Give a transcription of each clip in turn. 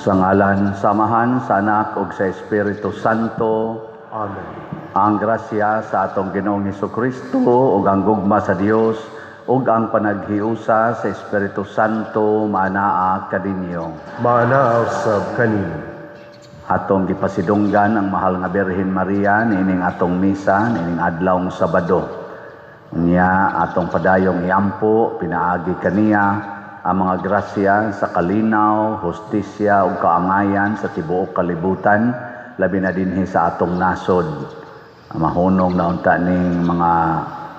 Sa ngalan sa Amahan, sa Anak ug sa Espiritu Santo. Amen. Ang grasya sa atong Ginoong Hesukristo ug ang gugma sa Dios ug ang panaghiusa sa Espiritu Santo maanaa kaninyo. Maanaa usab kanimo. Atong gipasidunggan ang mahal nga Birhen Maria niining atong misa niining adlawng Sabado. Unya atong padayong iampo pinaagi kaniya ang mga grasya sa kalinaw, hustisya ug kaangayan sa tibuok kalibutan, labi na dinhi sa atong nasod. Mahunong na unta ning mga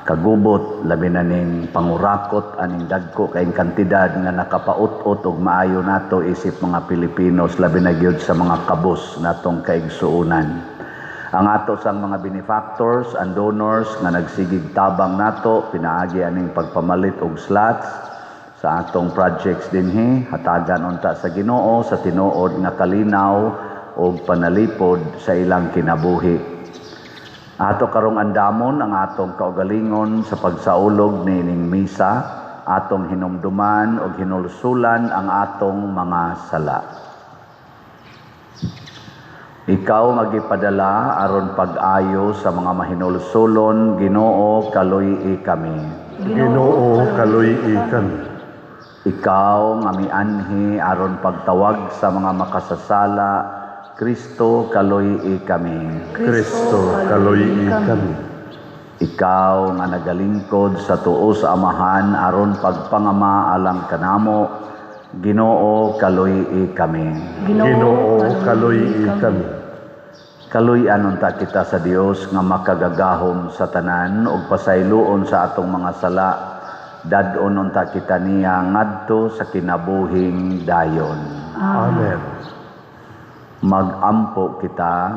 kagubot, labi na ning pangurakot aning dagko kaayong kantidad nga nakapaut-ot og maayo nato isip mga Pilipinos, labi na gyud sa mga kabus natong kaigsuonan. Ang ato sang mga benefactors and donors nga nagsigig tabang nato pinaagi aning pagpamalit og slots sa atong projects dinhi, hatagan unta sa Ginoo sa tinuod nga kalinaw ug panalipod sa ilang kinabuhi. Ato karong andamon ang atong kaugalingon sa pagsaulog niining misa, atong hinumduman ug hinulsulan ang atong mga sala. Ikaw nga gipadala aron pag-ayo sa mga mahinulsulon, Ginoo, kaluy-i kami. Ginoo, kaluy-i kami. Ikaw nga mianhi aron pagtawag sa mga makasasala, Kristo, kaluy-i kami. Kristo, kaluy-i kami. Ikaw nga nagalingkod sa tuo sa Amahan aron pagpangama alang kanamo, Ginoo, kaluy-i kami. Ginoo, kaluy-i kami. Kaluy-an unta kita sa Dios nga makagagahom sa tanan ug pasayloon sa atong mga sala. Dad-on unta kita niya ngadto sa kinabuhing dayon. Amen. Magampo kita.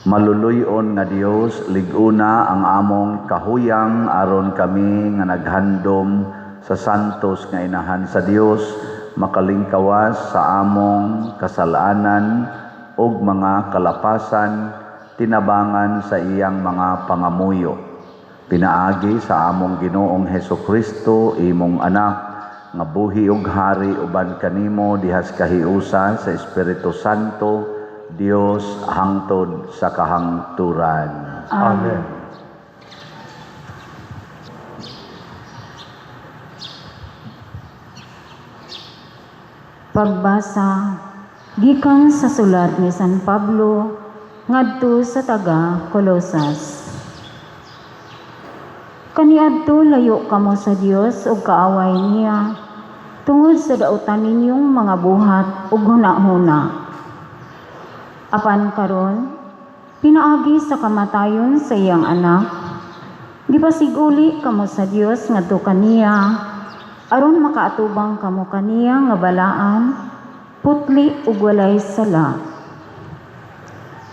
Maluluy-on nga Dios, lig-una ang among kahuyang aron kami nga naghandom sa santos nga inahan sa Dios, makalingkawas sa among kasalanan ug mga kalapasan, tinabangan sa iyang mga pangamuyo. Pinaagi sa among Ginoong Hesukristo, imong anak, nga buhi ug hari uban kanimo dihas kahiusa sa Espiritu Santo, Dios hangtod sa kahangturan. Amen. Pagbasa gikan sa sulat ni San Pablo ngadto sa taga Colosas. Kaniadto layo kamo sa Dios ug kaaway niya tungod sa dautan ninyong mga buhat ug hunahuna. Apan karon, pinaagi sa kamatayon sa iyang anak, gipasiguli kamo sa Dios ngadto kaniya aron makaatubang kamo kaniya nga balaan, putli ug walay sala.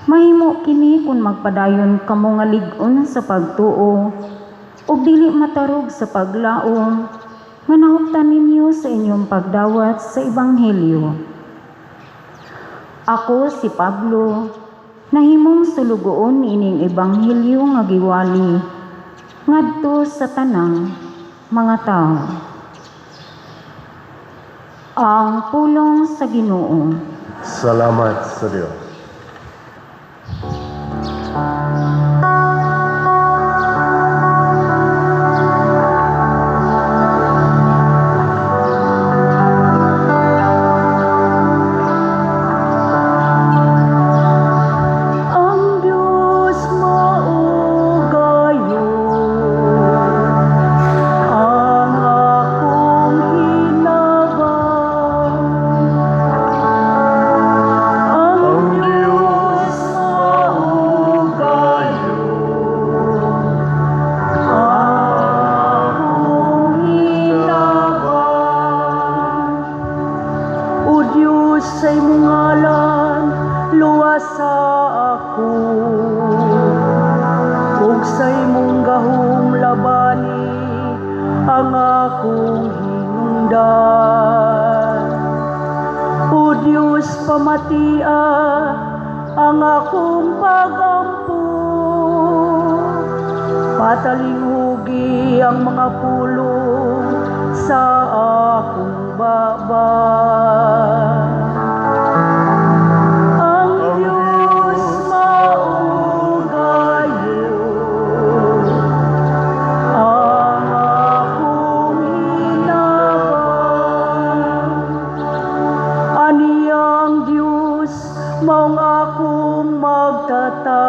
Mahimo kini kun magpadayon kamo nga lig-on sa pagtuo ug dili matarog sa paglaom nga nahuptan ninyo sa inyong pagdawat sa Ebanghelyo. Ako si Pablo, nahimong sulugoon ining Ebanghelyo nga giwali ngadto sa tanang mga tawo. Ang pulong sa Ginoo. Salamat sa Dios. Ang Diyos maugayo, ang akong hinabang. Ang Diyos maugayo, ang akong hinabang. O Diyos, sa imong ngalan, luwasa ako. Ug sa imong gahom labani ang akong hinungdan. O Diyos, pamatia ang akong pagampo. Patalinghugi ang mga pulong sa akong pagbaba. Ang Diyos mao gayud ang akong hinabang. Aniyang Diyos maong akong magtatabang.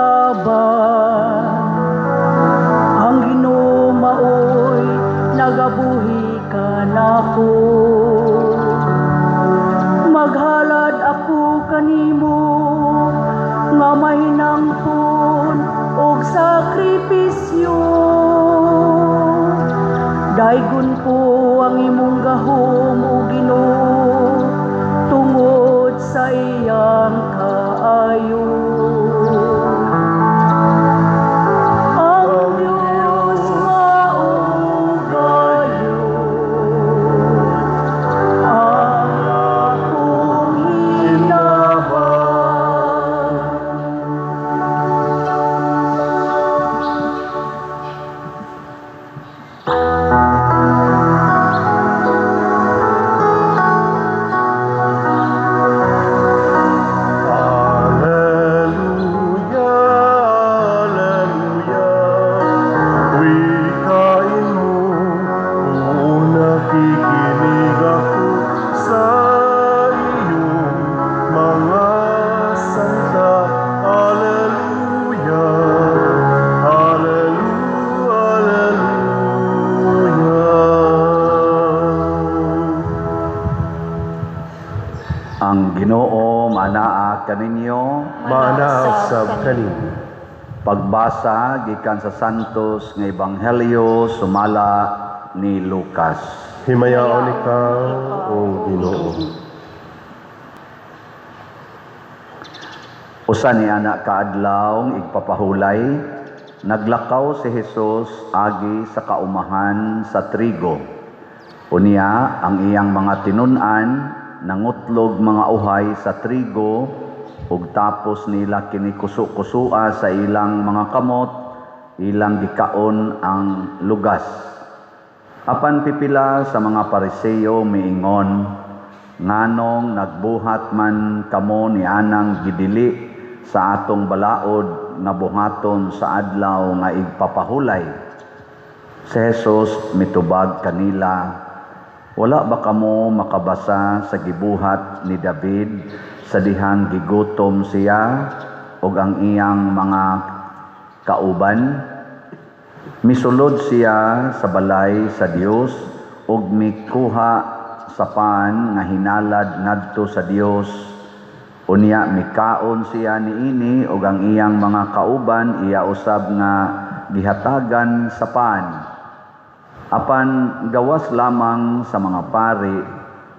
Ang Ginoo maoy nagabuhi kanako. Maghalad ako kanimo nga mahinangpon og sakripisyo. Daygon ko ang imong gahom, o Ginoo, tungod sa iyang kaayo. Ang Diyos mao gayud ang akong hinabang. Alleluia, Alleluia. Wikain mo kung nakikinig ako sa iyong mga salita. Alleluia, Alleluia, Alleluia. Ang Ginoo manaa kaninyo. Maanaa sab kaninyo. Pagbasa gikan sa Santos nga Ebanghelyo sumala ni Lucas. Himayaon ikaw, O Ginoo. Usa ni ana kaadlaw igpapahulay, naglakaw si Jesus agi sa kaumahan sa trigo. Unya ang iyang mga tinun-an nangutlog mga uhay sa trigo ug tapos nila kini kusu-kusua sa ilang mga kamot, ilang gikaon ang lugas. Apan pipila sa mga Pariseo miingon, "Nganong nagbuhat man kamo ni anang gidili sa atong balaod nga buhaton sa adlaw nga igpapahulay?" Si Jesus mitubag kanila, "Wala ba kamo makabasa sa gibuhat ni David sa dihang gigutom siya ug ang iyang mga kauban? Misulod siya sa balay sa Dios ug mikuha sa pan nga hinalad ngadto sa Dios. Unya mikaon siya niini ug ang iyang mga kauban iya usab nga gihatagan sa pan. Apan gawas lamang sa mga pari,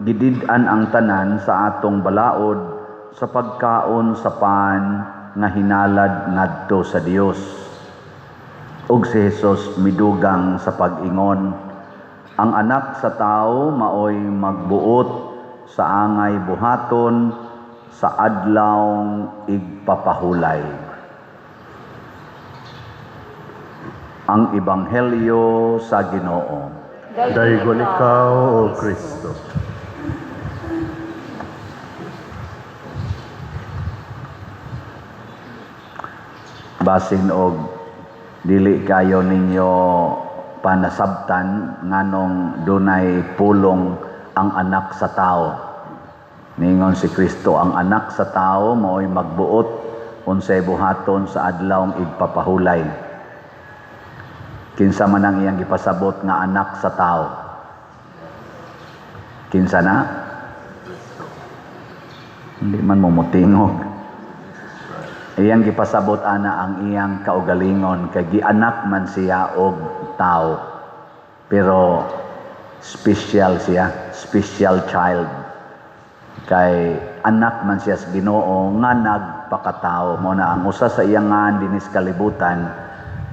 gidid-an ang tanan sa atong balaod sa pagkaon sa pan nga hinalad ngadto sa Dios." Ug si Jesus midugang sa pag-ingon, "Ang anak sa tao maoy magbuot sa angay buhaton sa adlawng igpapahulay." Ang Ebanghelyo sa Ginoo. Daygon ikaw, O Kristo. Basin og dili kayo ninyo panasabtan nganong dunay pulong ang anak sa tao. Ningon si Kristo, ang anak sa tao mao'y magbuot unsay buhaton sa adlawng igpapahulay. Kinsa man ang iyang gipasabot nga anak sa tao? Kinsa na? Hindi man mo motingog. Iyang gipasabot ana ang iyang kaugalingon kay gianak man siya og tao. Pero special siya, special child. Kay anak man siya sa Ginoo nga nagpakatao. Mo na ang usa sa iyang ngan dinis kalibutan,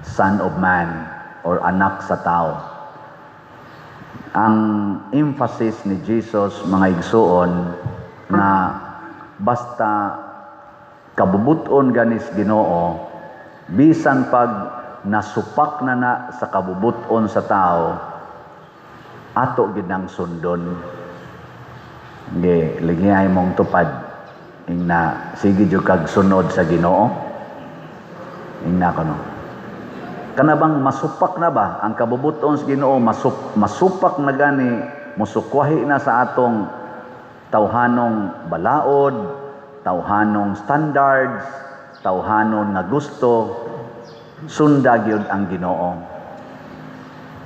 Son of Man or anak sa tao. Ang emphasis ni Jesus, mga igsuon, na basta kabubuton ganis Ginoo, bisan pag nasupak na na sa kabubuton sa tao, ato gid nang sundon. Ge, ligayay mong tupad. Ingna, sige jud kag sunod sa Ginoo. Ingna kono. Kana bang masupak na ba ang kabubuton sa Ginoo, masupak na gani, musukwahi na sa atong tawhanong balaod, tawhanong standards, tawhanon nga gusto, sunda gyud ang Ginoo.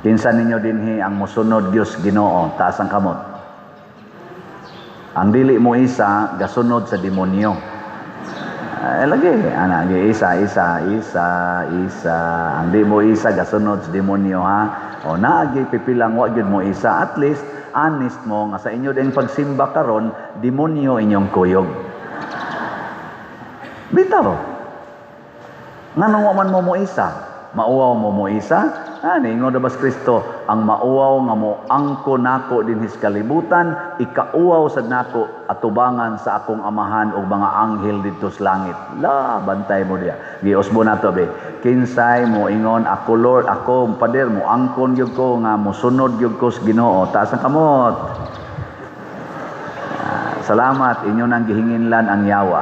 Kinsa ninyo dinhi ang mosunod gyud Ginoo? Taas ang kamot. Ang dili mo isa gasunod sa demonyo. Ay, lagi, ana, gi isa, isa, isa, isa. Ang di mo isa gasunod sa demonyo, ha. O naagi pipilang wa gyud mo isa. At least honest mo nga sa inyo din pagsimba karon, demonyo inyong kuyog. Bitaw. Nganong wa man mo mo isa? Mauwaw mo mo isa? Ah, niingon na bas Kristo, ang mauwaw nga mo angko nako dinhi sa kalibutan, ikauwaw sad nako atubangan sa akong Amahan ug mga anghel didto sa langit. La, bantay mo diya. Giusbo nato be. Kinsay mo ingon, "Ako Lord, ako pader mo angkon gyud ko nga mosunod gyud ko sa Ginoo." Taas ang kamot. Ah, salamat, inyo nang gihinginlan ang yawa.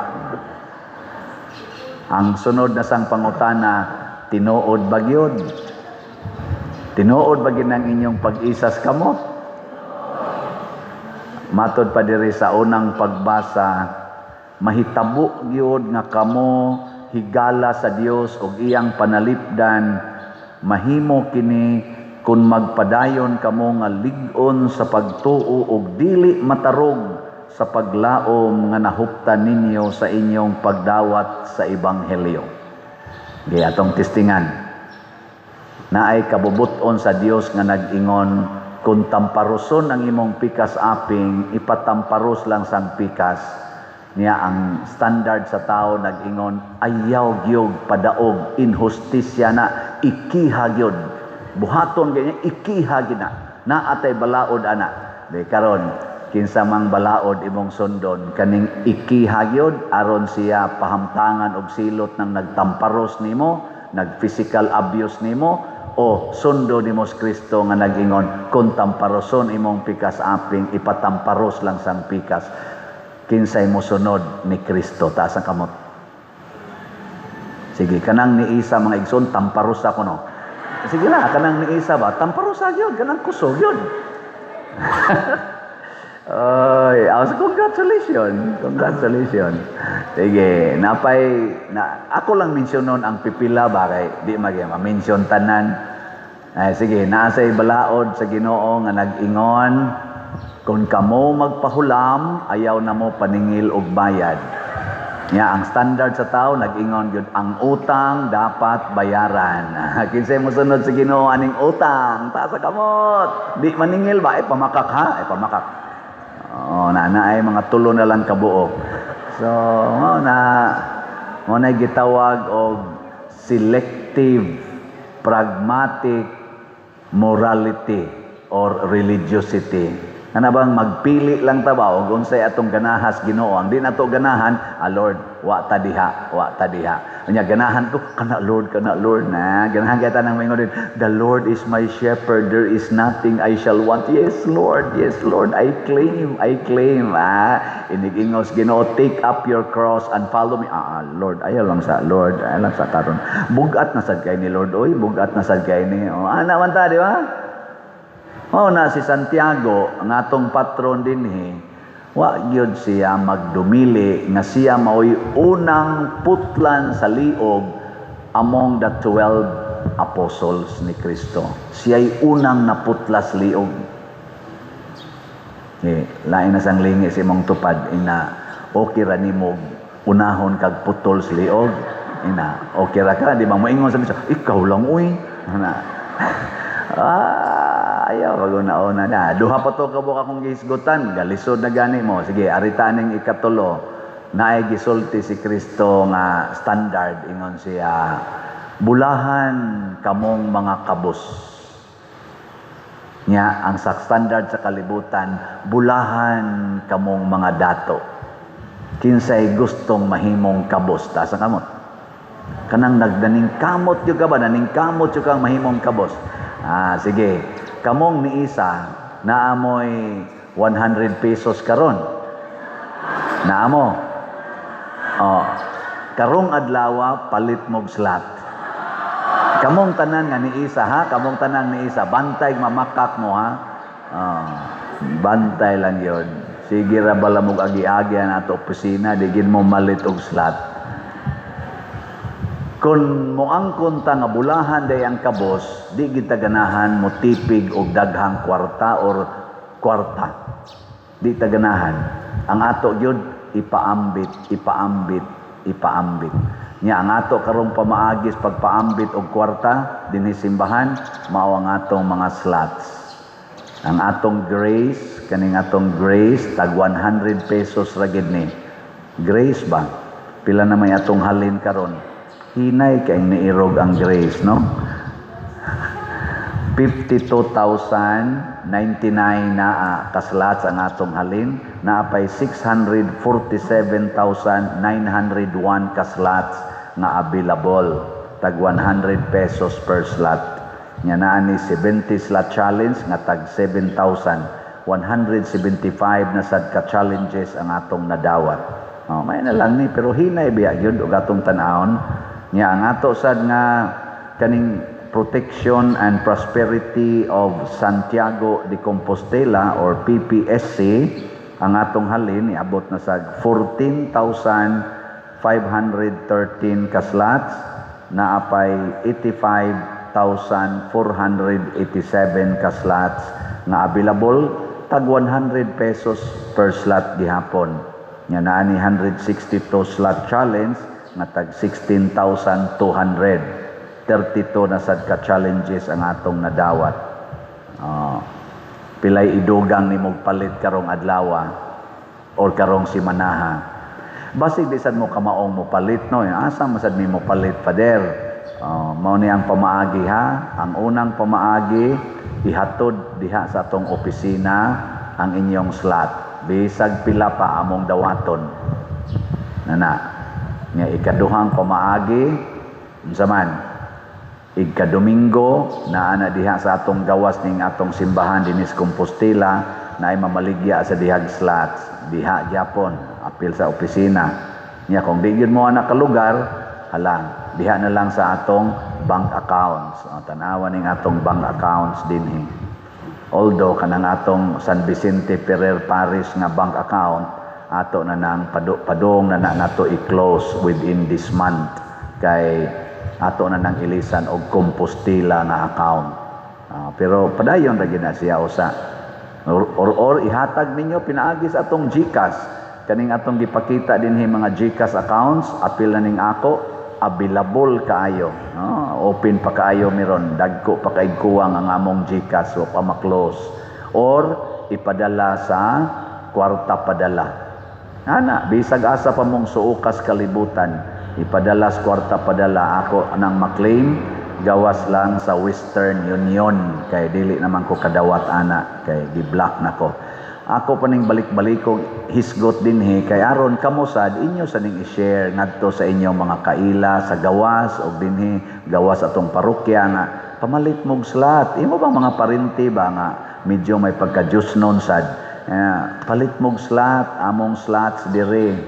Ang sunod na sang pangutana, tinuod ba gyud? Tinuod ba gyud ang inyong pag-isas kamot? Matod pa diri sa unang pagbasa, mahitabo gyud nga kamo higala sa Dios ug iyang panalipdan, mahimo kini kung magpadayon kamo nga lig-on sa pagtuo ug dili matarog sa paglaom nga nahuptan ninyo sa inyong pagdawat sa ebanghelyo. Di atong testingan. Naay kabubuton sa Dios nga nag-ingon, kung tamparuson ang imong pikas aping, ipatamparos lang sang pikas. Niya ang standard sa tao nag-ingon, ayaw gyud padaog, inhustisya na, ikiha gyud. Buhaton ganyan, ikiha gyud na. Naatay balaod ana. Di karon, kinsa mang balaod imong sundon, kaning ikiha gyud aron siya pahamtangan og silot ng nagtamparos nimo, nag-physical abuse nimo, o sundo nimo si Kristo nga nag-ingon, kung tamparoson imong pikas aping, ipatamparos lang sang pikas. Kinsay mo sunod ni Kristo? Taas ang kamot. Sige, kanang ni isa, mga igsoon, tamparos ako, no. Sige na, kanang ni isa ba, tamparos gyud, kanang kusog gyud. Ay, oh, congratulations. Congratulations. Sige, napay na ako lang mensyonon ang pipila ba kay di magyama ma-mention tanan. Ay, sige, naa say balaod sa Ginoo nga nag-ingon, kung kamo magpahulam, ayaw na mo paningil og bayad. Nya ang standard sa tao nag-ingon gyud, ang utang dapat bayaran. Kinsay mo sunod sa Ginoo aning utang? Taas sa kamot. Di maningil ba? Ay, pamakak ha, ay pamakak. Oo, na na ay mga tulo na lang kabuok. So, mao na gitawag og selective pragmatic morality or religiosity. Kana bang magpili lang ta ba og unsay atong ganahas Ginoo. Ang di nato ganahan, "Ah Lord, wa ta diha, wa ta diha." Unya ganahan ko kana Lord, kana Lord na. Ganahan kay tanang moingon din, "The Lord is my shepherd, there is nothing I shall want." Yes Lord, yes Lord, I claim, I claim. Ah, inig-ingos Ginoo, "Take up your cross and follow me." Ah, ah, Lord, ayaw lang sa Lord, ayaw lang sa karon. Bugat na sad kay ni Lord, oy, bugat na sad kay ni. Oh, ana man ta, di ba? Mao na si Santiago, ang atong patron dinhi, wa gyud siya magdumili nga siya mao'y unang putlan sa liog among the 12 apostles ni Kristo. Siya'y unang naputlas liog. Eh, lain na sang lingi si imong tupad, ina, okay ra nimo unahon kag putol sa liog. Ina, okay ra ka, di ba moingon sa misa, "Ikaw lang uy." Ana. Ah, ayaw pag-una-una na. Duha pa to kabuok akong gihisgutan, galisod na gani mo. Sige, arita ning ikatulo. Naay gisulti si Kristo nga standard, ingon siya, "Bulahan kamong mga kabos." Nya ang sa standard sa kalibutan, "Bulahan kamong mga dato." Kinsay gustong mahimong kabos? Taas ang kamot. Kanang nagdaning kamot gyud ka ba? Naning kamot gyud kang mahimong kabos. Ah, sige. Kamong ni isa, naamoy 100 pesos karon. Naa mo? Oh, karong adlaw palit mog slot. Kamong tanan nga niisa ha, kamong tanan niisa, bantay mamakak mo ha. Oh, bantay lang yon. Sige ra bala mog agi-agi ang ato opisina, di gid mo malit og slot. Kung moangkon ta nga bulahan day ang kabos, di gid ta ganahan mo tipig og daghang kwarta or kwarta. Di ta ganahan. Ang ato gyud ipaambit, ipaambit, ipaambit. Nya ang ato karong pamaagis pagpaambit og kwarta dinhi simbahan, mao ang atong mga slots. Ang atong grace, kaning atong grace tag 100 pesos ra gid ni. Grace ba? Pila na may atong halin karon? Hinay kay niirog ang grace, no? 52,099 na ka-slots ang atong halin, naa pay 647,901 ka-slots nga available, tag 100 pesos per slot. Nya naa ni 70 slot challenge nga tag 7,175 na sad ka challenges ang atong nadawat. Oh, may na lang ni, pero hinay biya gyud og atong tan-awon. Nya ang ato sad nga kaning Protection and Prosperity of Santiago de Compostela or PPSC, ang atong halin niabot na sa 14,513 ka slots, naa pay 85,487 ka slots nga available, tag 100 pesos per slot gihapon. Nya naa ni 162 slot challenge nga tag 16,200. 32 na sad ka challenges ang atong nadawat. Pilay idugang ni palit karong adlaw or karong simanaha? Basig di sad mo kamaong mo palit, no? Asa man sad mi mo palit, Father? Mao ni ang pamaagi ha. Ang unang pamaagi, ihatod diha sa atong opisina ang inyong slot. Bisag pila pa, among dawaton. Nana. Nga ikaduhang pamaagi, unsa man? Igka-Domingo, naa na diha sa atong gawas ning atong simbahan dinis Compostela, naay mamaligya sa dihag slots diha gyapon, apil sa opisina. Nya kung di gyud mo ana ka lugar, hala, diha na lang sa atong bank accounts. O, tan-awa ning atong bank accounts dinhi. Although kanang atong San Vicente Ferrer Parish nga bank account, ato na nang padung na na nato i-close within this month kay ato na nang ilisan og Compostela nga account. Pero padayon ra gyud na siya usa. Or ihatag ninyo pinaagi sa atong GCash. Kaning atong gipakita dinhi mga GCash accounts, apil na ning ako, available kaayo. No? Open pa kaayo miron, dagko pa kay kuwang ang among GCash, wa pa ma-close. Or ipadala sa kwarta padala. Ana, bisag asa pa mong suokas kalibutan, ipadala sa kwarta padala, ako nang maklaim, gawas lang sa Western Union kay dili naman ko kadawat ana kay gi-block na ko. Ako pa ning balik-balikog hisgot dinhi kay aron kamo sad inyo sa ning i-share ngadto sa inyong mga kaila sa gawas og dinhi gawas atong parokya nga pamalit mog slot. Imo bang mga parente ba nga medyo may pagka-Diyosnon sad? Palit mog slot, among slots dire.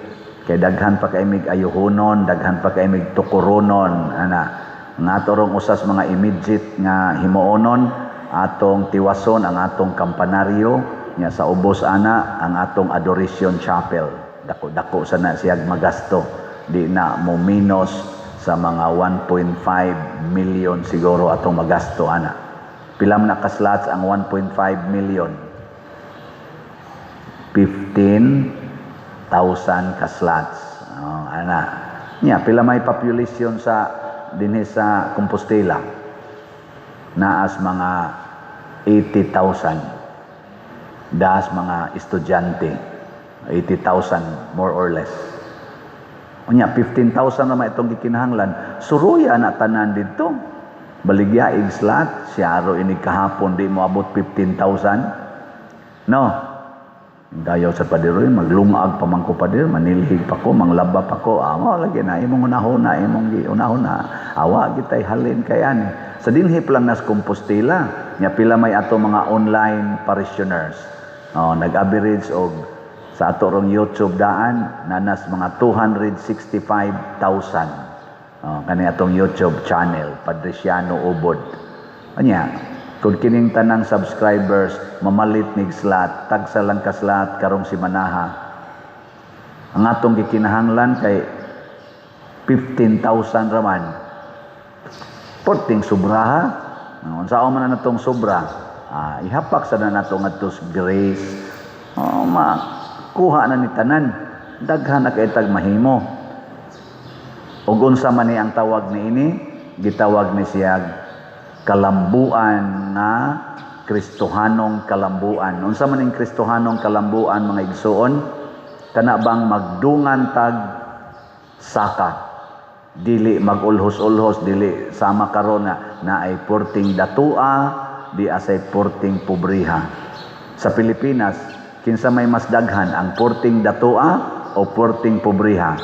Kay daghan pa kay mig ayuhonon, daghan pa kay mig tukuronon ana. Nga ato rong usas mga immediate nga himuonon, atong tiwason ang atong kampanaryo, nya sa ubos ana ang atong adoration chapel. Dako-dako sa na siyag magasto. Di na mo minus sa mga 1.5 million siguro atong magasto ana. Pila man na ka slots ang 1.5 million? 15,000 ka slots. Oh, ana. Nya pila may population sa dinhi sa Compostela? Naas mga 80,000. Das mga estudyante, 80,000 more or less. Unya 15,000 na itong gikinahanglan, suruya na tanan didto. Baligya ig slot, siyaro inig kahapon di mo abot 15,000. No. Dayaw sa padiro, maglungag pa man ko padir, manilhig pa ko, manglaba pa ko. Amo lagi na imong unahuna, imong giunahuna. Awa gitay halin kay ani. Sa dinhi pa lang nas Compostela, nya pila may ato mga online parishioners. Oh, nag-average og sa ato rong YouTube daan nanas mga 265,000. Oh, kani atong YouTube channel, Padriciano Ubod. Anya, kung kining tanang subscribers mamalit nig slot, tagsa lang ka slot karong simanaha. Ang atong gikinahanglan kay 15,000 raman. Porting sobraha. Unsa man na natong sobra? Ah, ihapak sa na nato ngadto sa Grace. Oh, makuha na ni tanan. Daghan na kay tag mahimo. Ug unsa man ni ang tawag niini? Gitawag ni siya kalambuan nga Kristohanong kalambuan. Unsa man ning Kristohanong kalambuan, mga igsuon? Kana bang magdungan tag saka, dili magulhos-ulhos, dili sama karon nga naay porting datua, di asay porting pobriha. Sa Pilipinas, kinsa may mas daghan, ang porting datua o porting pobriha?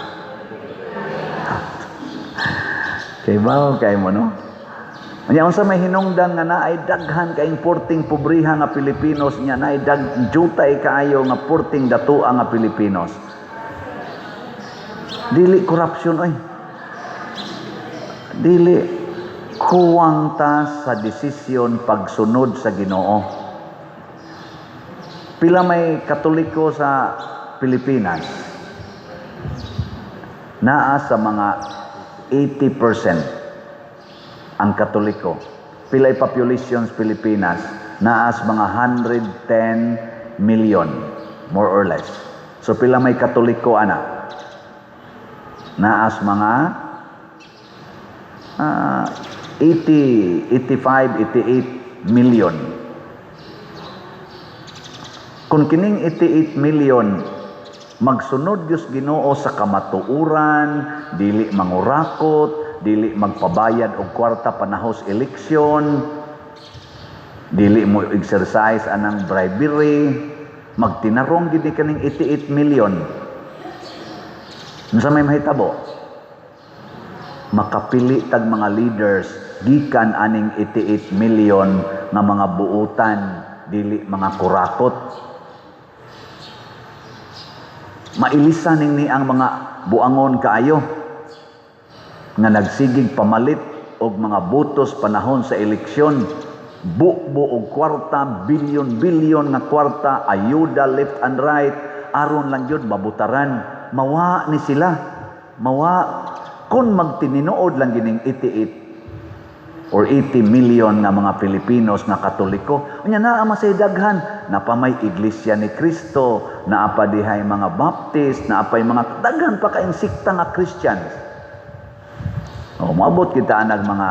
Kay ba kay mo, no? Nya unsa may hinungdan nga naay daghan kaayong porting pobriha nga Pilipinos, nya naay dag jutay kaayo nga porting datua nga Pilipinos? Dili corruption oy. Dili, kuwang ta sa desisyon pagsunod sa Ginoo. Pila may Katoliko sa Pilipinas? Naa sa mga 80% ang Katoliko. Pila'y population sa Pilipinas? Naas mga 110 million, more or less. So pila may Katoliko ana? Naas mga 80, 85, 88 million. Kung kining 88 million magsunod gyud Ginoo sa kamatuoran, dili mangurakot, dili magpabayad og kwarta panahos eleksyon, dili mo exercise anang bribery, magtinarong gid ni kaning 88 million. Unsa may mahitabo? Makapili tag mga leaders gikan aning 88 million nga mga buutan, dili mga kurakot. Mailisan ning ni ang mga buangon kaayo nga nagsigig pamalit og mga botos panahon sa eleksyon, bubo og kwarta, bilyon-bilyon nga kwarta, ayuda left and right, aron lang gyud mabutaran. Mawa ni sila, mawa. Kung magtininuod lang gining 88 or 80 million nga mga Pilipinos nga Katoliko, unya naa masay daghan, napamay Iglesia ni Cristo, naa pa dihay mga Baptist, naa pay mga daghan pa kaayong sekta nga Christians. O, moabot kita anag mga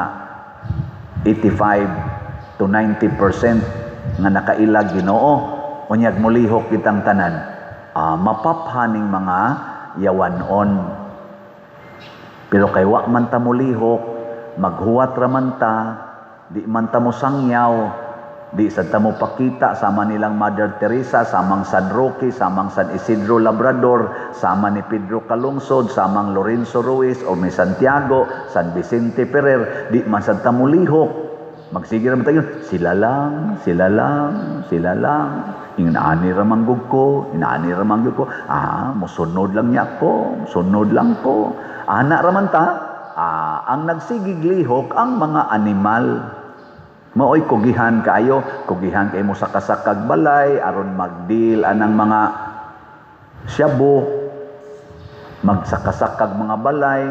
85 to 90% nga nakailag Ginoo, unyag mulihok kitang tanan. Mapaphaning mga yawanon. Pero kay wa man ta mulihok, maghuwat ra man ta, di man ta mo sangyaw, di sad ta mo pakita sama nilang Mother Teresa, samang San Roque, samang San Isidro Labrador, sama ni Pedro Calungsod, samang Lorenzo Ruiz o ni Santiago, San Vicente Ferrer, di man sad ta mulihok. Magsige ra man tayo, sila lang, sila lang, sila lang. Inaani ra man gud ko, inaani ra man gud ko. Mosunod lang niya ko, sunod lang ko. Ana ra man ta, ang nagsigig lihok ang mga animal. Maoy kugihan kaayo, kugihan kay mo sa kasakag balay aron magdeal anang mga shabu, magsakasakag mga balay,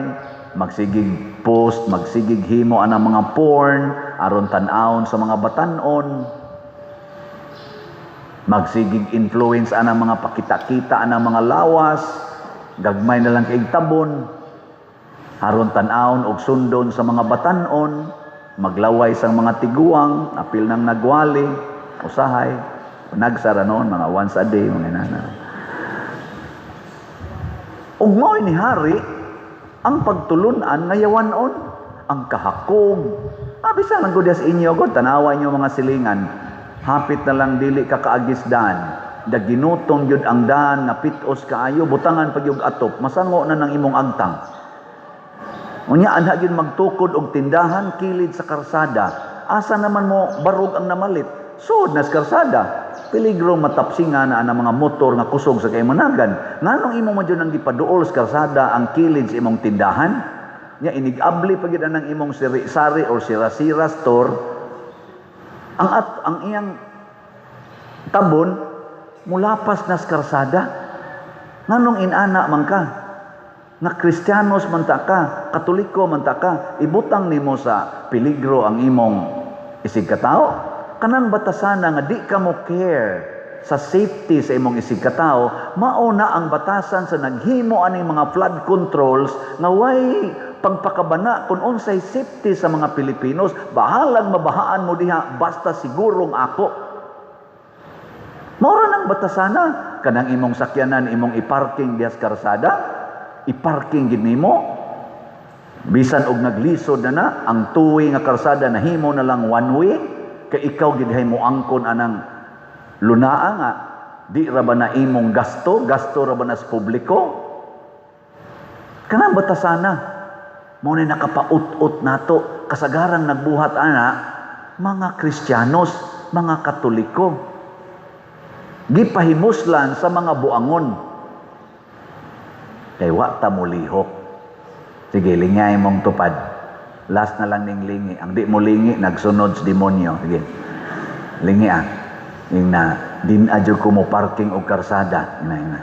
magsigig post, magsigig himo anang mga porn aron tan-awon sa mga batan-on, magsigig influence anang mga pakita-kita anang mga lawas, gagmay na lang kay tabon aron tan-awon og sundon sa mga batan-on, maglaway sang mga tiguang, apil nang nagwali, usahay, nagsara noon, mga once a day, mga inana. Ug mao'y ni hari, ang pagtulunan nga yawanon, ang kahakog. Bisa lang gud sa inyo, god, tanawa inyo mga silingan, hapit na lang dili ka kaagis daan, daginutong yun ang daan, nga pitos kaayo, butangan pag yung atop, masango na ng imong agtang. Unya, anha yun magtukod og tindahan kilid sa karsada. Asa naman mo barog ang namalit? Sud na sa karsada. Peligro matapsingan na ang mga motor nga kusog sa kay managan. Nganong imo man jud ang gipaduol sa karsada ang kilid sa imong tindahan? Nya inig-abli pa gyud anang imong sari-sari or sira-sira store. Ang iyang tabon mulapas na sa karsada. Nganong inana man ka? Nga Kristiyanos man ta ka, Katoliko man ta ka, ibutang nimo sa peligro ang imong isig katao. Kanang batasana nga di ka mo care sa safety sa imong isig katao, mao na ang batasan sa naghimo aning mga flood controls nga way pagpakabana kung unsay safety sa mga Pilipinos. Bahalag mabahaan mo diha, basta sigurong ako. Mao ra nang batasana. Kanang imong sakyanan, imong iparking diha sa karsada, iparking gid nimo. Bisan og naglisod na na ang two-way nga karsada, nahimo na lang one way, kay ikaw gid hay mo angkon anang lunaa nga di ra ba na imong gasto, gasto ra ba na sa publiko. Kanang batasana mao ni nakapaut-ut nato. Kasagarang nagbuhat ana mga Kristiyanos, mga Katoliko, gipahimuslan sa mga buangon kay wa ta molihok. Sige, lingay mong tupad. Last na lang ning lingi. Ang di mo lingi, nagsunod sa demonyo. Sige, lingi ah. Ing na din adyo ko mo parking og karsada. Ina ina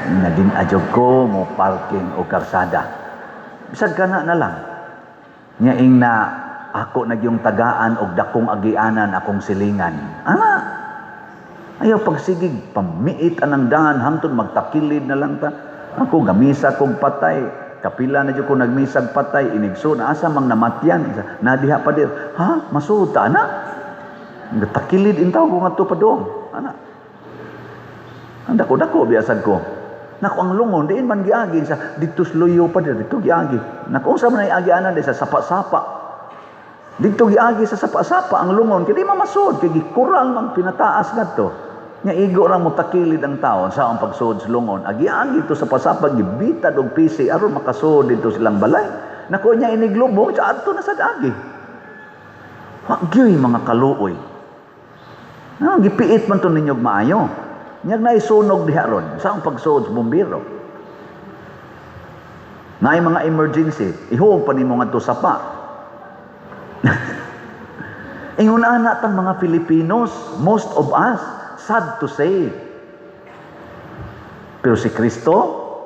ing na din adyo ko mo parking og karsada. Bisag kana na lang nya, ing na ako nagyong tagaan og dakong agianan akong silingan ana. Ayaw pagsigig pamiit anang daan hangtod magtakilid na lang ta. Ako gamisa kog patay, kapila na jud ko nagmisag patay. Inigso na, asa mang namatyan na diha pa dir ha, masuod ta ana, takilid intaw ko ngadto pa doon ana. Ang dako-dako biyasad ko. Nako, ang lungon diin man giagi sa dito luyo pa dir, dito giagi. Nako, unsa man ay agianan di sa sapa-sapa? Dito giagi sa sapa-sapa ang lungon kay di mamasod kay gikural man pinataas ngadto. Nya igo ra mo takilid ang tao sa ang pagsuod sa lungon. Agi-agi to sa pasapa, gibitad og pisi aron makasuod dito silang balay. Nako, nya iniglubong sa adto na sa agi. Wa gyuy mga kaluoy. No, gipiit man to ninyo maayo. Nyag naisunog diha ron sa ang pagsuod sa bumbero. Naay mga emergency, ihuog pa nimo ngadto sapa. Ingon ana tang mga Filipinos, most of us, sad to say. Pero si Kristo,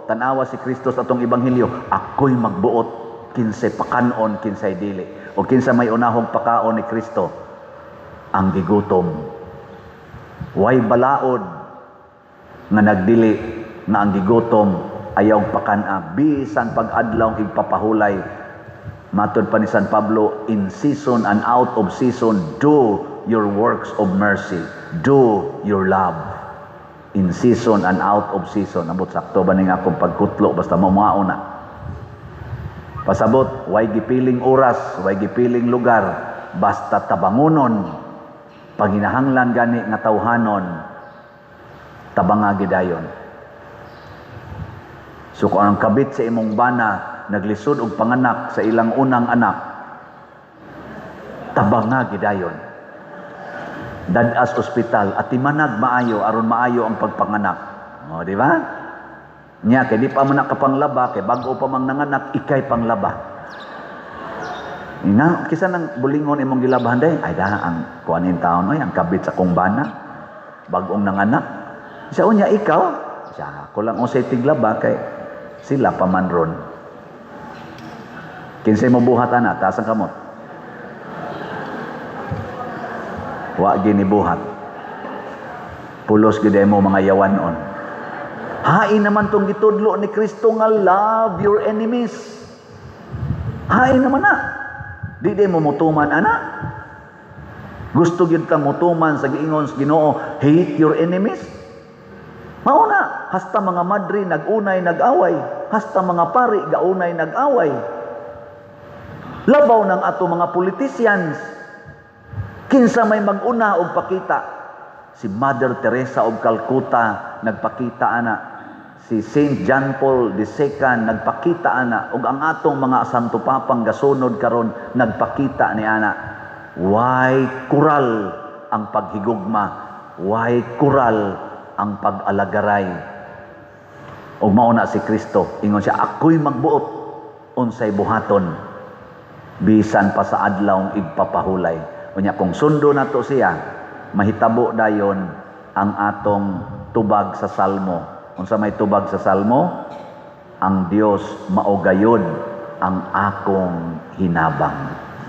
tanawa si Kristo sa atong ebanghelyo, ako'y magbuot kinsay pakanon, kinsay dili. O kinsa may unahong pakaon ni Kristo? Ang gigutom. Way balaod nga nagdili nga ang gigutom ayaw pakana bisan pag-adlaw igpapahulay. Matod pa ni San Pablo, in season and out of season, do your works of mercy, do your love. In season and out of season. Abot sakto ba ning akong pagkutlo, basta mo na. Pasabot, way gipiling oras, way gipiling lugar, basta tabangunon, panginahanglan gani nga tawhanon, tabanga gidayon. So kung ang kabit sa imong bana naglisod og panganak sa ilang unang anak, tabanga gidayon. Dadas ospital at timanag maayo aron maayo ang pagpanganak. O, di ba? Nya kay di pa man nakapanglaba, kay bag-o pa mang nanganak, ikay panglaba. Ina, kisa nang bulingon imong gilabahan day, ay da ang kuanin taon oy, ang kabit sa kong bana, bag-ong nanganak. Sa unya ikaw, siya ako lang usay tiglaba kay sila pa man ron. Kinsay mo buhat ana, taas ang kamot. Wa gini buhat. Pulos gid mo mga yawanon. Hain naman tong gitudlo ni Kristo nga love your enemies. Hain naman na. Di di mo mutuman ana. Gusto gyud kang mutuman sa giingon sa Ginoo, hate your enemies. Mao na, hasta mga madre nag-unay nag-away, hasta mga pari gaunay nag-away. Labaw ng ato mga politicians. Kinsa may mag-una og pakita? Si Mother Teresa of Calcutta nagpakita ana. Si Saint John Paul II nagpakita ana, ug ang atong mga Santo Papang gasunod karon nagpakita ni ana. Why kural ang paghigugma Way kural ang pag-alagaray. Ug mao na si Kristo, ingon siya, "Ako'y magbuot unsay buhaton bisan pa sa adlawng igpapahulay." Unya kung sundo nato siya, mahitabo dayon ang atong tubag sa Salmo. Unsa may tubag sa Salmo? "Ang Dios mao gayud ang akong hinabang."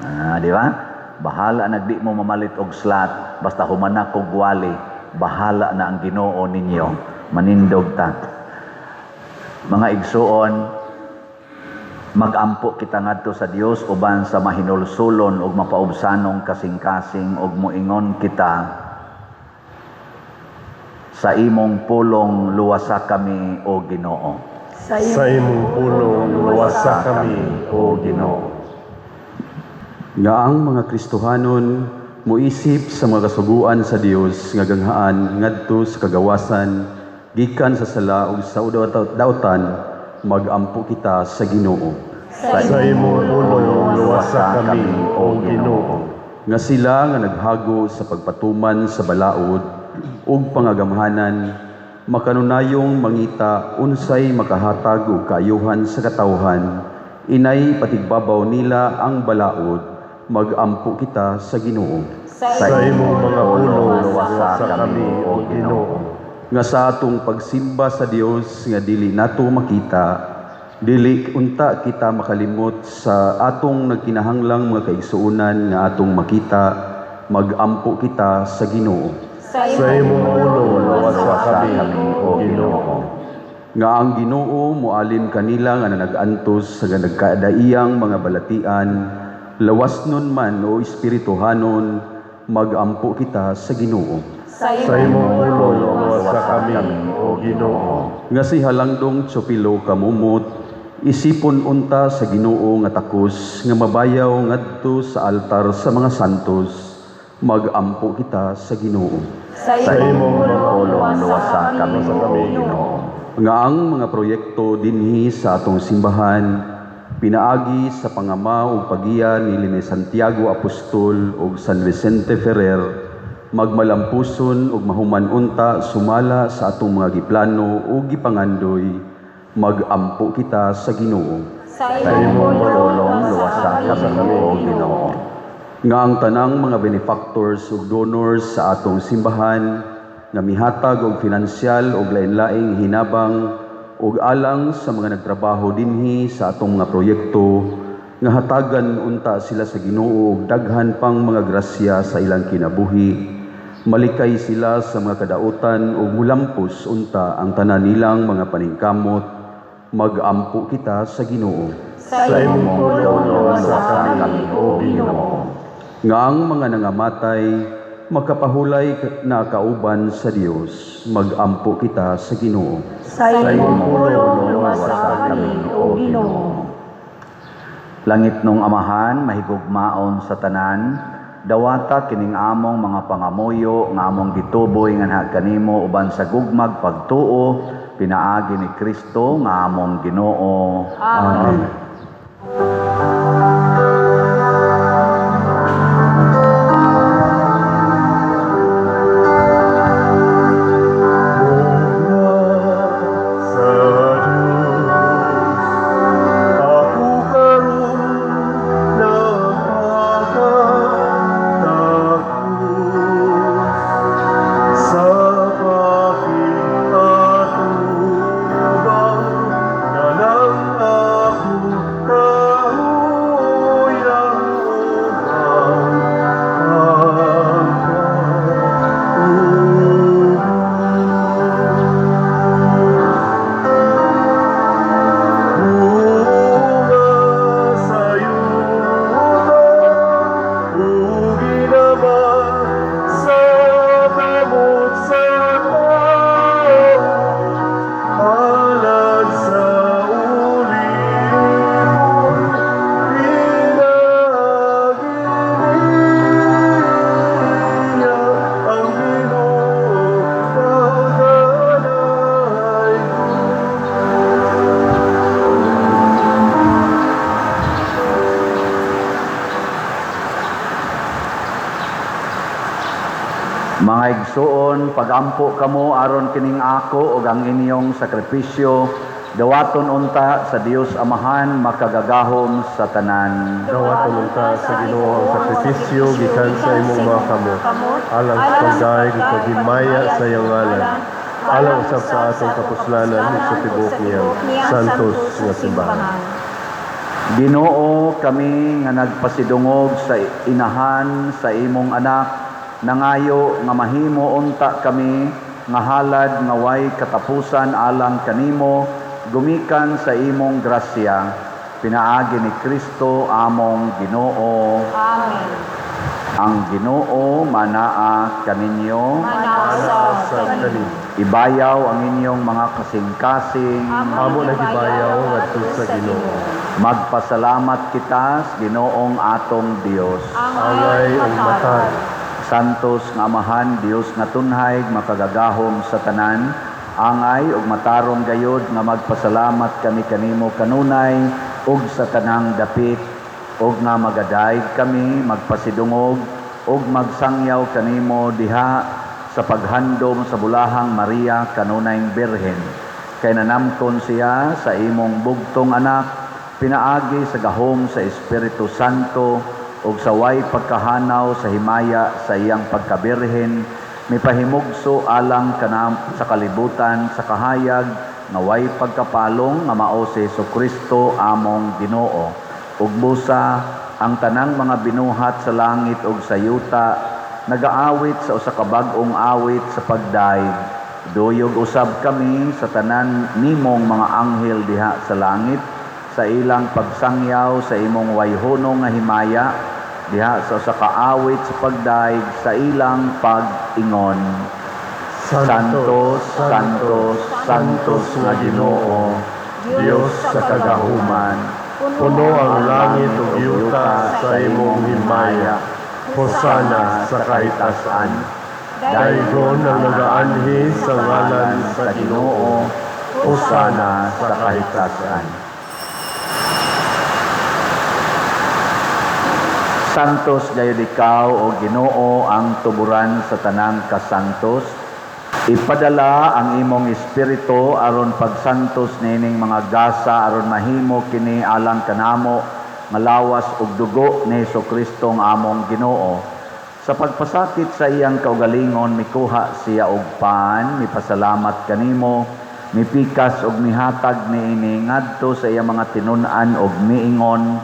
Ah, di ba? Bahala na di mo mamalit og slot, basta humanak og wali, bahala na ang Ginoo ninyo. Manindog ta. Mga igsuon, magampo kita ngadto sa Dios uban sa mahinulsulon ug mapaubsanong kasing-kasing ug moingon kita, "Sa imong pulong luwasa kami, o Ginoo." Sa imong pulong luwasa kami, O Ginoo. Nga ang mga Kristohanon moisip sa mga kasuguan sa Dios nga ganghaan ngadto sa kagawasan gikan sa sala ug sa dautan, magampo kita sa Ginoo. Sa imong pulong luwasa kami, O Ginoo. Nga sila nga naghago sa pagpatuman sa balaod ug pangagamhanan makanunayong mangita unsay makahatag og kaayuhan sa katawhan, inay patigbabaw nila ang balaod, magampo kita sa Ginoo. Sa imong mga pulong luwasa kami, O Ginoo. Nga sa atong pagsimba sa Dios nga dili nato makita, dili unta kita makalimot sa atong nagkinahanglang mga kaigsuonan nga atong makita, magampo kita sa Ginoo. Sa imong pulong luwasa kami, O Ginoo. Nga ang Ginoo moalim kanila nga nag-antos sa nagkadaiyang mga balatian, lawasnon man o espirituhanon, magampo kita sa Ginoo. Sa imong pulong luwasa kami, O Ginoo. Nga si Halangdong Tsopilo Camomot isipon unta sa Ginoo nga takos nga mabayaw ngadto sa altar sa mga santos, magampo kita sa Ginoo. Sa imong mga pulong luwasa kami, O Ginoo. Nga ang mga proyekto dinhi sa atong simbahan pinaagi sa pangama ug pagiya ni Lime Santiago Apostol ug San Vicente Ferrer magmalampuson ug mahuman unta sumala sa atong mga giplano ug gipangandoy, magampo kita sa Ginoo. Sa Sa imong pulong luwasa kami, O Ginoo. Nga ang tanang mga benefactors ug donors sa atong simbahan nga mihatag og finansyal ug lain-laing hinabang ug alang sa mga nagtrabaho dinhi sa atong mga proyekto, nga hatagan unta sila sa Ginoo og daghan pang mga grasya sa ilang kinabuhi, malikay sila sa mga kadautan ug mulampos unta ang tanan nilang mga paningkamot, magampo kita sa Ginoo. Sa Sa imong pulong luwasa luwasa kami, O Ginoo. Nga ang mga nangamatay makapahulay na kauban sa Dios, magampo kita sa Ginoo. Sa imong pulong luwasa kami, O Ginoo. Langit nung Amahan, mahigugmaon sa tanan, dawata kining among mga pangamuyo nga among gituboy nganha kanimo uban sa gugmag pagtuo pinaagi ni Kristo nga among Ginoo. Amen. Sa Diyos, ako karon nagpakatakos sa pakiatubang na lang ako kahugas. igsuon, pagampo kamo aron kining ako ug ang inyong sakripisyo dawaton unta sa Dios Amahan makagagahom sa tanan. Dawaton unta sa Ginoo ang sakripisyo gikan sa imong mga kamot, alang sa pagdayeg ug paghimaya sa iyang ngalan, alang usab sa atong kapuslanan ug sa tibuok niyang santos nga simbahan. Ginoo, kami nga nagpasidungog sa inahan sa imong anak, nangayo nga mahimo unta kami nga halad nga way katapusan alang kanimo, gumikan sa imong grasya, pinaagi ni Kristo among Ginoo. Amen. Ang Ginoo manaa kaninyo. Manaa Sa kanimo. Ibayaw ang inyong mga kasing-kasing. Amo na gibayaw ngadto sa Ginoo. Magpasalamat kita sa Ginoong atong Dios. Angay ug matarong. Santos nga Amahan, Dios nga tunhay, makagagahom sa tanan, angay ug matarong gayod nga magpasalamat kami kanimo kanunay ug sa tanang dapit, ug nga magadayeg kami, magpasidungog ug magsangyaw kanimo diha sa paghandom sa bulahang Maria kanunayng Birhen. Kay nanamkon siya sa imong bugtong anak, pinaagi sa gahom sa Espiritu Santo ug sa way pagkahanaw sa himaya sa iyang pagkabirhen, mipahimugso alang kanam sa kalibutan sa kahayag nga way pagkapalong nga mao si Hesukristo among Ginoo. Ug busa ang tanang mga binuhat sa langit ug sa yuta nagaawit sa usa ka bag-ong awit sa pagdayeg. Duyog usab kami sa tanan nimong mga anghel diha sa langit sa ilang pagsangyaw sa imong wayhono nga himaya diha sa usa ka awit sa pagdayeg sa ilang pag-ingon. Santos, Santos, Santos nga Ginoo, Dios sa kagahuman, puno ang langit ug yuta sa imong himaya. Hosana sa kahitasan. Daygon ang nagaanhi sa ngalan sa Ginoo. Hosana sa kahitasan. Santos gayud ikaw o Ginoo ang tuburan sa tanang kasantos. Ipadala ang imong espiritu aron pagsantos nining mga gasa aron mahimo kini alang kanamo nga lawas ug dugo ni Hesukristo ang among Ginoo. Sa pagpasakit sa iyang kaugalingon mikuha siya og pan, mipasalamat kanimo, mipikas ug mihatag niini ngadto sa iyang mga tinun-an ug miingon,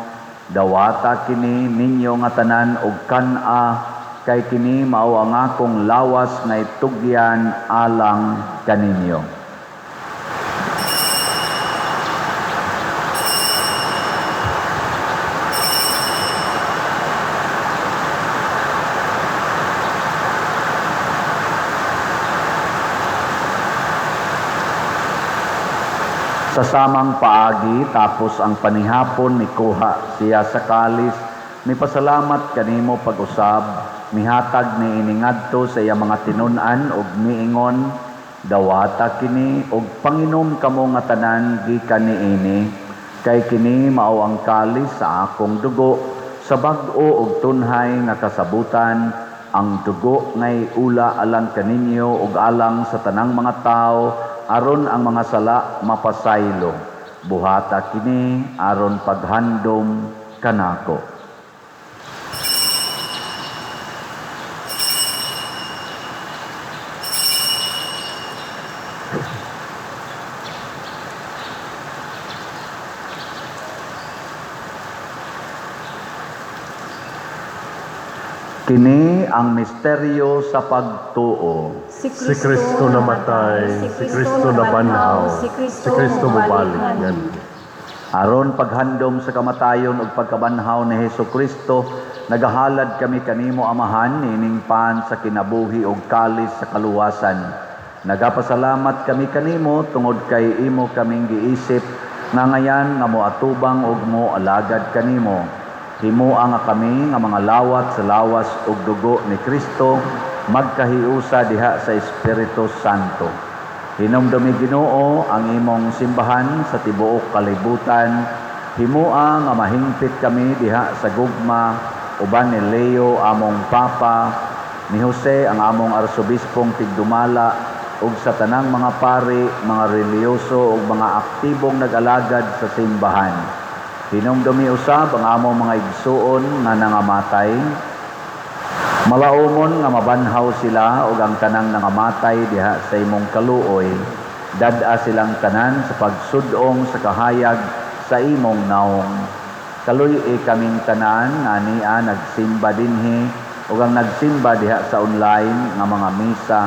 dawata kini ninyo nga tanan og kan-a, kay kini mao ang akong lawas nga itugyan alang kaninyo. Sa samang paagi, tapos ang panihapon, mikuha siya sa kalis, mipasalamat kanimo pag-usab, mihatag ni iningadto sa iya mga tinun-an ug miingon, dawata kini ug panginom kamo nga tanan gikan niini, kay kini mao ang kalis sa akong dugo, sa bag-o ug tunhay nga kasabutan, ang dugo ngay ula alang kaninyo ug alang sa tanang mga tawo, aron ang mga sala mapasaylo. Buhata kini aron paghandom kanako. Kini ang misteryo sa pagtuo. Si Kristo namatay, si Kristo nabanhaw, si Kristo mobalik nganhi. Aron paghandom sa kamatayon ug pagkabanhaw ni Hesukristo, nagahalad kami kanimo Amahan niining pan sa kinabuhi ug kalis sa kaluwasan. Nagapasalamat kami kanimo tungod kay imo kaming giisip nga ngayan nga moatubang ug moalagad kanimo. Himoa nga kami nga mga lawat sa lawas ug dugo ni Kristo magkahiusa diha sa Espiritu Santo. Hinumdumi Ginoo ang imong simbahan sa tibuok kalibutan. Himoa nga mahingpit kami diha sa gugma uban ni Leo among Papa Ni Jose ang among arsobispong tigdumala ug sa tanang mga pari, mga relihiyoso ug mga aktibong nag-alagad sa simbahan. Hinumdumi usab ang among mga igsuon nga nangamatay. Malaumon nga mabanhaw sila ug ang tanang nangamatay diha sa imong kaluoy. Dad-a silang tanan sa pagsud-ong sa kahayag sa imong naong. Kaluy-i kaming tanan nga ania nagsimba dinhi ug ang nagsimba diha sa online nga mga misa.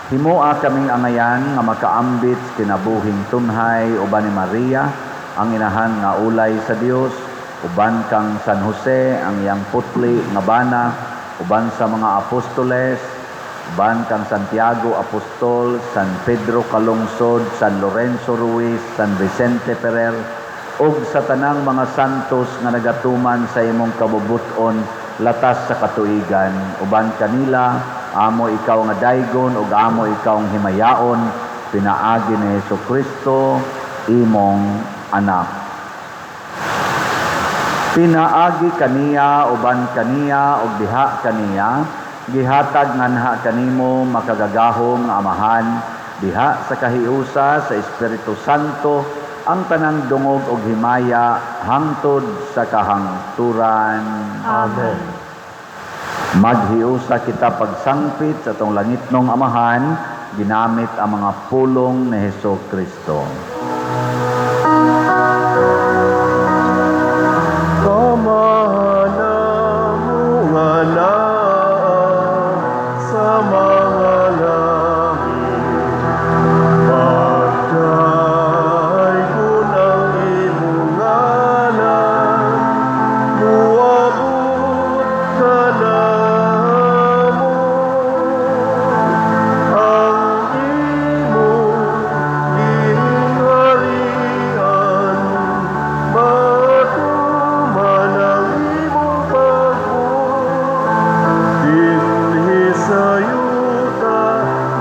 Himoa kaming angayan nga makaambit sa kinabuhing tunhay uban ni Maria, ang inahan nga ulay sa Dios, uban kang San Jose, ang iyang putli nga bana, uban sa mga apostoles, uban kang Santiago Apostol, San Pedro Calungsod, San Lorenzo Ruiz, San Vicente Ferrer, ug sa tanang mga santos nga nagatuman sa imong kabubut-on latas sa katuigan. Uban kanila, amo ikaw nga daygon ug amo ikaw nga himayaon, pinaagi ni Hesus Kristo, imong anak. Pinaagi kaniya, uban kaniya, ug diha kaniya, gihatag nganha kanimo makagagahom nga Amahan, diha sa kahiusa sa Espiritu Santo, ang tanang dungog ug himaya hangtod sa kahangturan. Amen. Maghiusa kita pagsangpit sa atong langitnong Amahan, ginamit ang mga pulong ni Hesus Kristo. Amahan namo nga naa sa mga langit, pagdaygon ang imong ngalan, muabot kanamo ang imong gingharian, matuman ang imong pagbuot dinhi sa yuta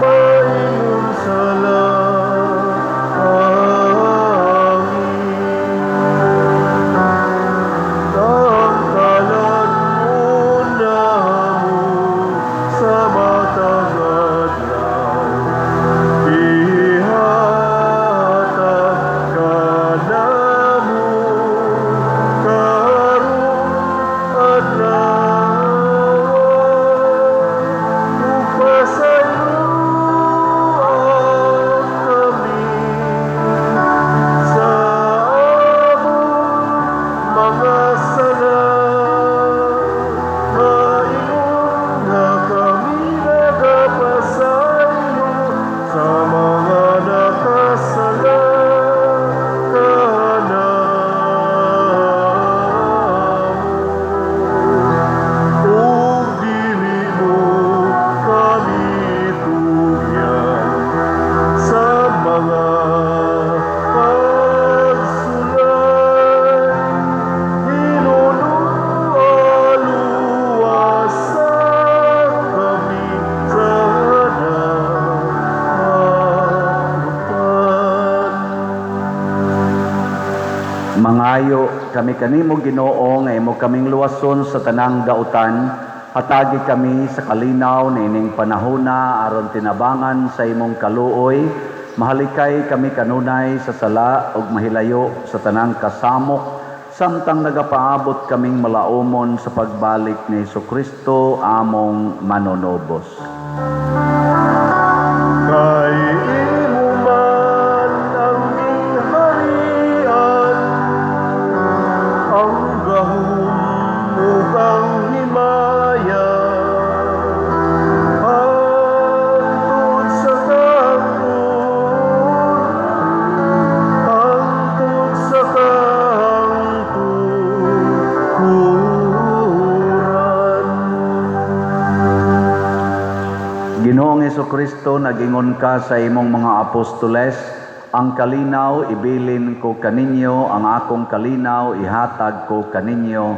maingon sa langit. Ang kalan-on namo sa matag adlaw, ihatag kanamo karong adlaw, ug pasayloa kami sa among mga sala, maingon nga kami nagapasaylo sa mga nakasala kanamo. Ug dili mo kami tugyan sa mga pagsulay, hinunoa luwasa kami sa dautan. Mangayo kami kanimo, Ginoo, nga imo kaming luwason sa tanang dautan. Hatagi kami sa kalinaw niining panahona aron tinabangan sa imong kaluoy, mahalikay kami kanunay sa sala ug mahilayo sa tanang kasamok samtang nagapaabot kaming malaumon sa pagbalik ni Kristo among manunubos. Kay imo man ang gingharian, ang gahom ug ang himaya, hangtod sa kahangturan, hangtod sa kahangturan. Ginoong Kristo, nagingon ka sa imong mga apostoles, "Ang kalinaw ibilin ko kaninyo, ang akong kalinaw ihatag ko kaninyo."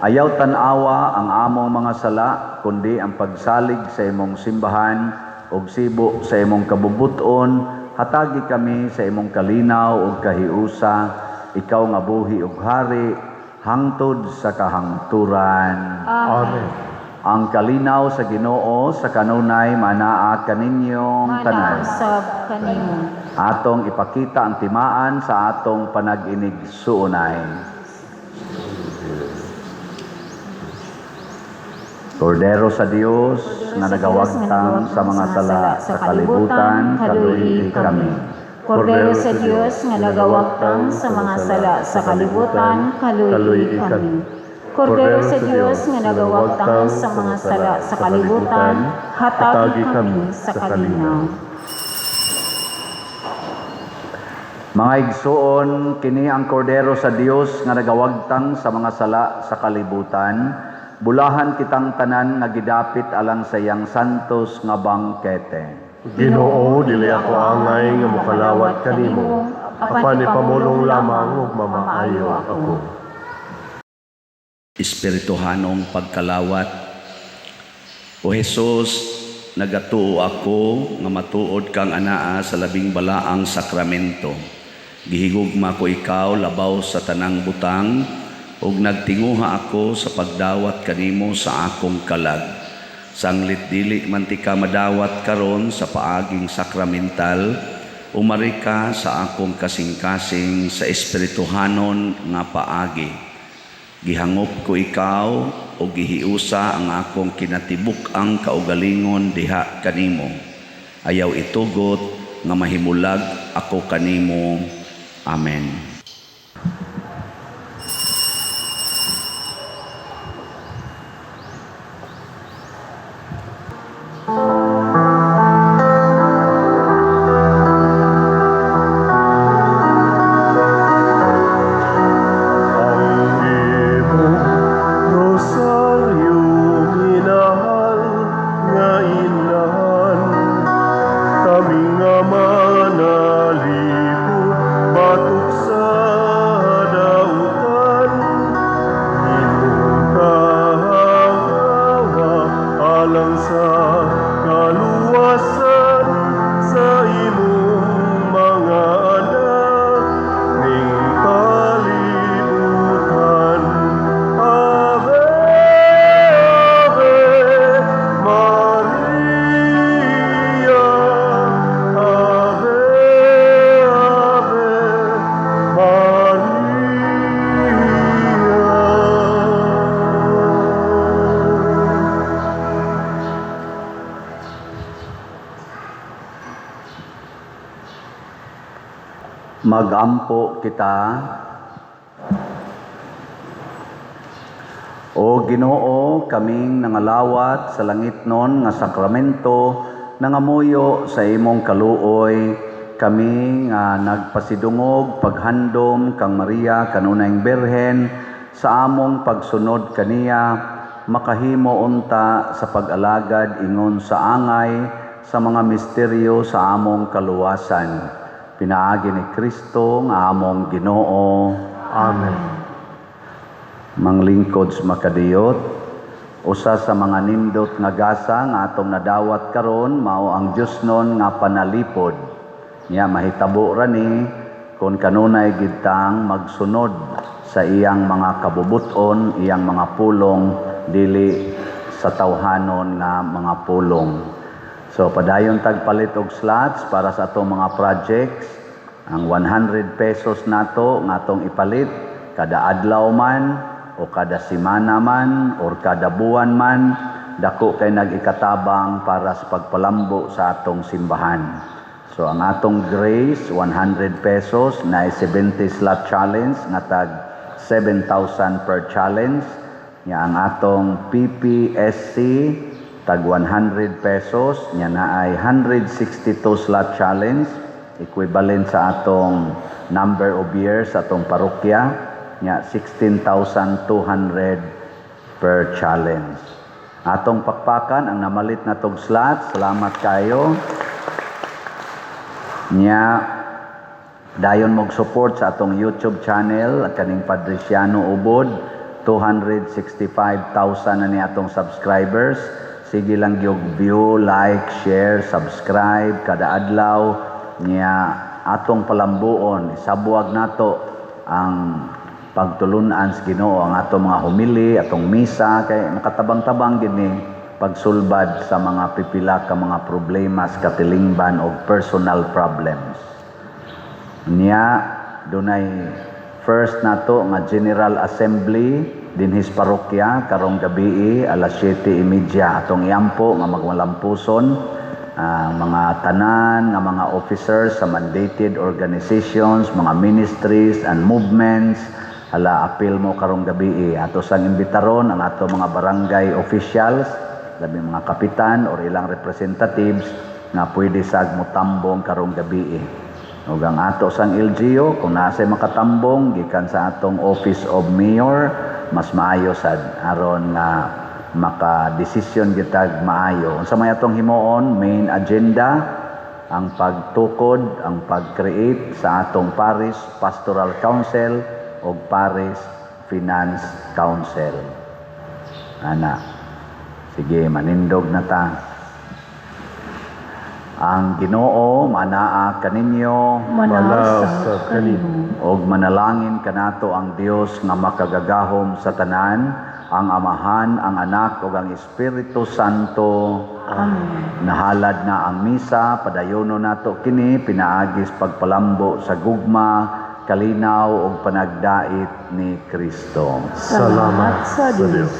Ayaw tan-awa ang among mga sala, kundi ang pagsalig sa imong simbahan ug sibo sa imong kabubuton, hatagi kami sa imong kalinaw ug kahiusa, ikaw nga buhi ug hari hangtod sa kahangturan. Amen. Ang kalinaw sa Ginoo sa kanunay manaa kaninyong tanan. Manaa usab kanimo. Atong ipakita ang timaan sa atong panag-inigsuonay. Kordero sa Dios nga nagawagtang sa mga sala sa kalibutan, kaluoyi kami. Kordero sa Dios nga nagawagtang sa mga sala sa kalibutan, kaluoyi kami. Kordero sa Dios nga nagawagtang sa mga sala sa kalibutan, hatagi kami sa kalinaw. Mga igsuon, kini ang kordero sa Dios nga nagawagtang sa mga sala sa kalibutan. Bulahan kitang tanan nga gidapit alang sa iyang santos nga bangkete. Ginoo, dili ako angay nga mokalawat kanimo, apan ipamulong lamang ug mamaayo ako. Espirituhanong pagkalawat. O Hesus, nagatuo ako nga matuod kang anaa sa labing balaang sakramento. Gihigugma ko ikaw labaw sa tanang butang ug nagtinguha ako sa pagdawat kanimo sa akong kalag. Sanglit dili man tika madawat karon sa paaging sakramental, umari ka sa akong kasing-kasing sa espirituhanon nga paagi. Gihangop ko ikaw o gihiusa ang akong kinatibuk-ang kaugalingon diha kanimo. Ayaw itugot nga mahimulag ako kanimo. Amen. Ang imong rosaryo minahal nga inahan, kami nga manalipod batok sa dautan. Imong kahangawa alang sa kaluwasan sa imong mga anak ning kalibutan. Ave, Ave Maria, Ave, Ave Maria. Magampo kita. O Ginoo, kaming nangalawat sa langitnon nga sakramento, nangamuyo sa imong kaluoy, kami nga nagpasidungog paghandom kang Maria kanunayng Birhen sa among pagsunod kaniya, makahimo unta sa pag-alagad ingon sa angay sa mga misteryo sa among kaluwasan. Pinaagi ni Kristo nga among Ginoo. Amen. Manglingkod sa makadiyot, usa sa mga nindot nga gasa nga atong nadawat karon mao ang Diosnon nga panalipod. Nya mahitabo ra ni kung kanunay gid tang magsunod sa iyang mga kabubut-on, iyang mga pulong, dili sa tawhanon nga mga pulong. So padayon tagpalit og slots para sa atong mga projects. Ang 100 pesos nato nga atong ipalit kada adlaw man o kada semana man or kada buwan man, dako kay nag-ikatabang para sa pagpalambo sa atong simbahan. So ang atong grace 100 pesos na 70 slot challenge nga tag 7,000 per challenge. Nya ang atong PPSC tag 100 pesos, nya naay 162 slot challenge, equivalent sa atong number of years sa atong parokya, nya 16,200 per challenge. Atong pakpakan ang namalit na tog slot. Salamat kayo. Nya dayon mog support sa atong YouTube channel kaning Padriciano Ubod, 265,000 na ni atong subscribers. Sige lang gyud view, like, share, subscribe kada adlaw. Nya atong palambuon, isabuag nato ang Pagtulunan sa Ginoo ang atong mga homily, atong misa, kay makatabang-tabang gid ni pagsulbad sa mga pipila ka mga problema sa katilingban o personal problems. Niya, dunay first nato nga General Assembly dinhis parokya karong gabii, alas 7:30. Atong iampo nga magmalampuson ang mga tanan nga mga officers sa mandated organizations, mga ministries and movements. Hala, apil mo karong gabii. Ato sang imbitaron ang ato mga barangay officials, labi mga kapitan or ilang representatives nga pwede sag motambong karong gabii. Ug ang ato sang LGU, kung nasa makatambong gikan sa atong Office of Mayor, mas maayo sad aron nga makadesisyon gitag maayo. Unsa may atong himuon, main agenda ang pagtukod, ang pag-create sa atong Parish Pastoral Council o Parish Finance Council. Ana. Sige, manindog na ta. Ang Ginoo manaa kaninyo. Manaa Manaa sa sa kanimo. Og manalangin kanato ang Dios nga makagagahom sa tanan, ang Amahan, ang Anak ug ang Espiritu Santo. Amen. Nahalad na ang misa, padayono nato kini pinaagis pagpalambo sa gugma, kalinaw ug panagdait ni Kristo. Salamat sa Dios.